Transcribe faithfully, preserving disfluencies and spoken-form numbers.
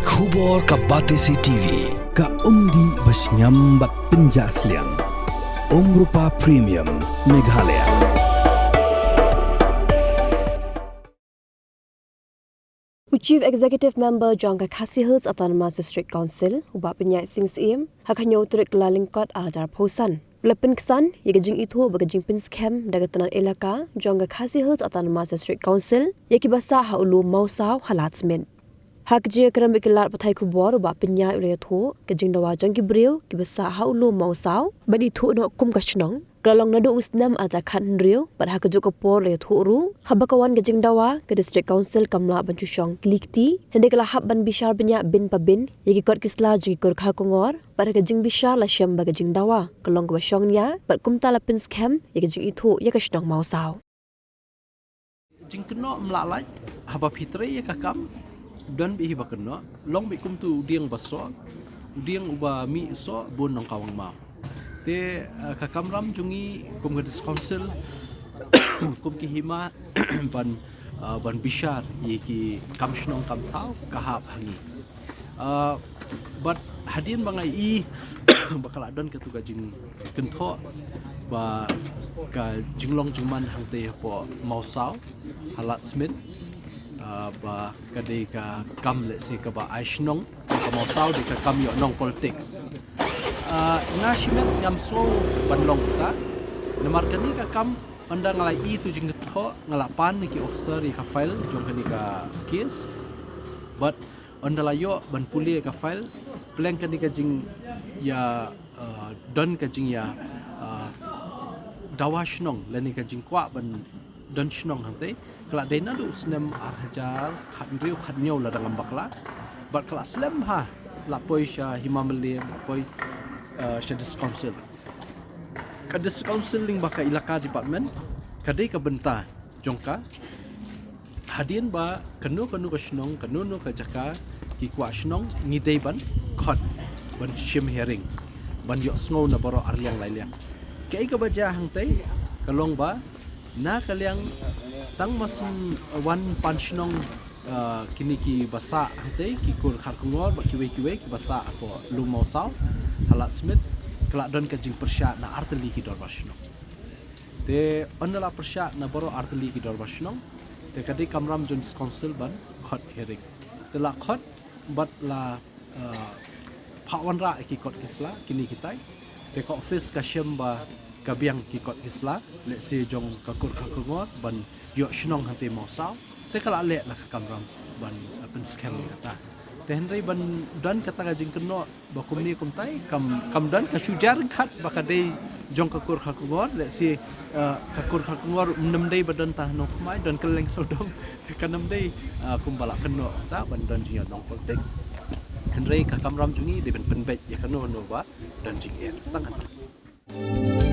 Khubor ka Batesi T V, ka umdih ba shngiam bad pynjah sliang. Umrupa Premium, Meghalaya. U Chief Executive Member jong ka Khasi Hills Autonomous District Council, u Bah Pynïaid Sing Syiem, ha ka hynñiew tarik Kyllalyngkot arhajar arphew san, u la pynksan ïa ka jingithuh bad ka jingpynskhem da ka tnad elaka jong ka Khasi Hills Autonomous District Council ïa kiba sah ha u lum Mawsaw ha Ladstmit. Ha ka jingïakren bad ki lad pathai khubor, u Bah Pynïaid u la ïathuh ka jingdawa jong ki briew kiba sah ha u lum Mawsaw ban ithuh noh kum ka shnong ka la long naduh u snem arhajar khathynriew, bad ha kajuh ka por u la ïathuh ruh, haba ka wan ka jingdawa, ka District Council kam lah ban shu shong kli kti, hynrei ka la hap ban bishar bniah bin pa bin ïa ki kot ki sla jong ki kur kha kongor, bad ha ka jingbishar la shem ba ka jingdawa ka long kaba shongnia, bad kumta la pynskhem ïa ka jingithuh ïa ka shnong Mawsaw. Jingkynnoh ym lah lait, haba phi trei ïa ka kam, don beit hi ba kynnoh, long beit kumtu u dieng ba soh, u dieng uba mih u soh, bun nongkawang maw. Te, eh, ka kamram jong ngi kum ka District Council, kum ki hima, ban, eh, ban bishar ïa ki kam shnong kam thaw, ka hap ha ngi. Ah, bad hadien ba nga ïohi ba ka la don katu ka jingkynthoh ba ka jinglong jingman hangtei hapoh Mawsaw ha Ladstmit, ah, ba ka dei ka kam lehse kaba ai shnong, ka Mawsaw dei ka kam ïoh nong politics. Ah, nga shimet ngam sngew ban long kata. Namar kane ka kam, ynda nga la ïohi tu jingkynthoh, nga la pan ïa ki officer ïa ka file jong kane ka case. Bad ynda la ïoh ban pule ka file, pleng kane ka jingïa, eh, don ka jingïa, eh, dawa shnong lane ka jingkwah ban don shnong hangtei, ka la dei naduh u snem arhajar khathynriew khathynñiew lada ngam bakla. Bad ka la slem bha, la poi sha Hima Mylliem, la poi, eh, sha District Council. Ka District Council lyngba ka Elaka Department, ka dei ka bynta jong ka. Hadien ba kano kano ka shnong, kano kano ka jaka ki kwah shnong, ngi dei ban khot, ban shim hearing, ban ïohsngew na baroh arliang lailiang. Kaei kaba jia hangtei ka long ba na ka liang tang ba shu wan pan shnong, ah, kine kiba sah hangtei, ki kur kha kongor bad kiwei kiwei kiba sah hapoh lum Mawsaw ha Ladstmit, ka la don ka jingpyrshah na artylli ki dorbar shnong. Te ynda la pyrshah na baroh artylli ki dorbar shnong, te ka dei kamram jong District Council ban khot hearing. Te la khot bad la, eh, phah wanrah ïa ki kot ki sla, kine kitai. Te ka office ka shem ba ka biang ki kot ki sla, lehse jong ka kur kha kongor ban ïoh shnong hangtei Mawsaw. Te ka la leh la ka kamram ban, eh, pynskhem ïa kata. Te hynrei ban don kata ka jingkynnoh ba kumne kumtai, kam, kam don, ka shu jia ryngkat ba ka dei jong ka kur kha kongor, lehse, eh, ka kur kha kongor ym dei ba don tang ha Nongthymmai, don kylleng sawdong. Te kam dei, eh, kumba la kynnoh kata ban don jingïohnong politics. Hynrei ka kamram jong ngi dei ban pynbeit ïa kano kano ba don jingeh. Tang kata.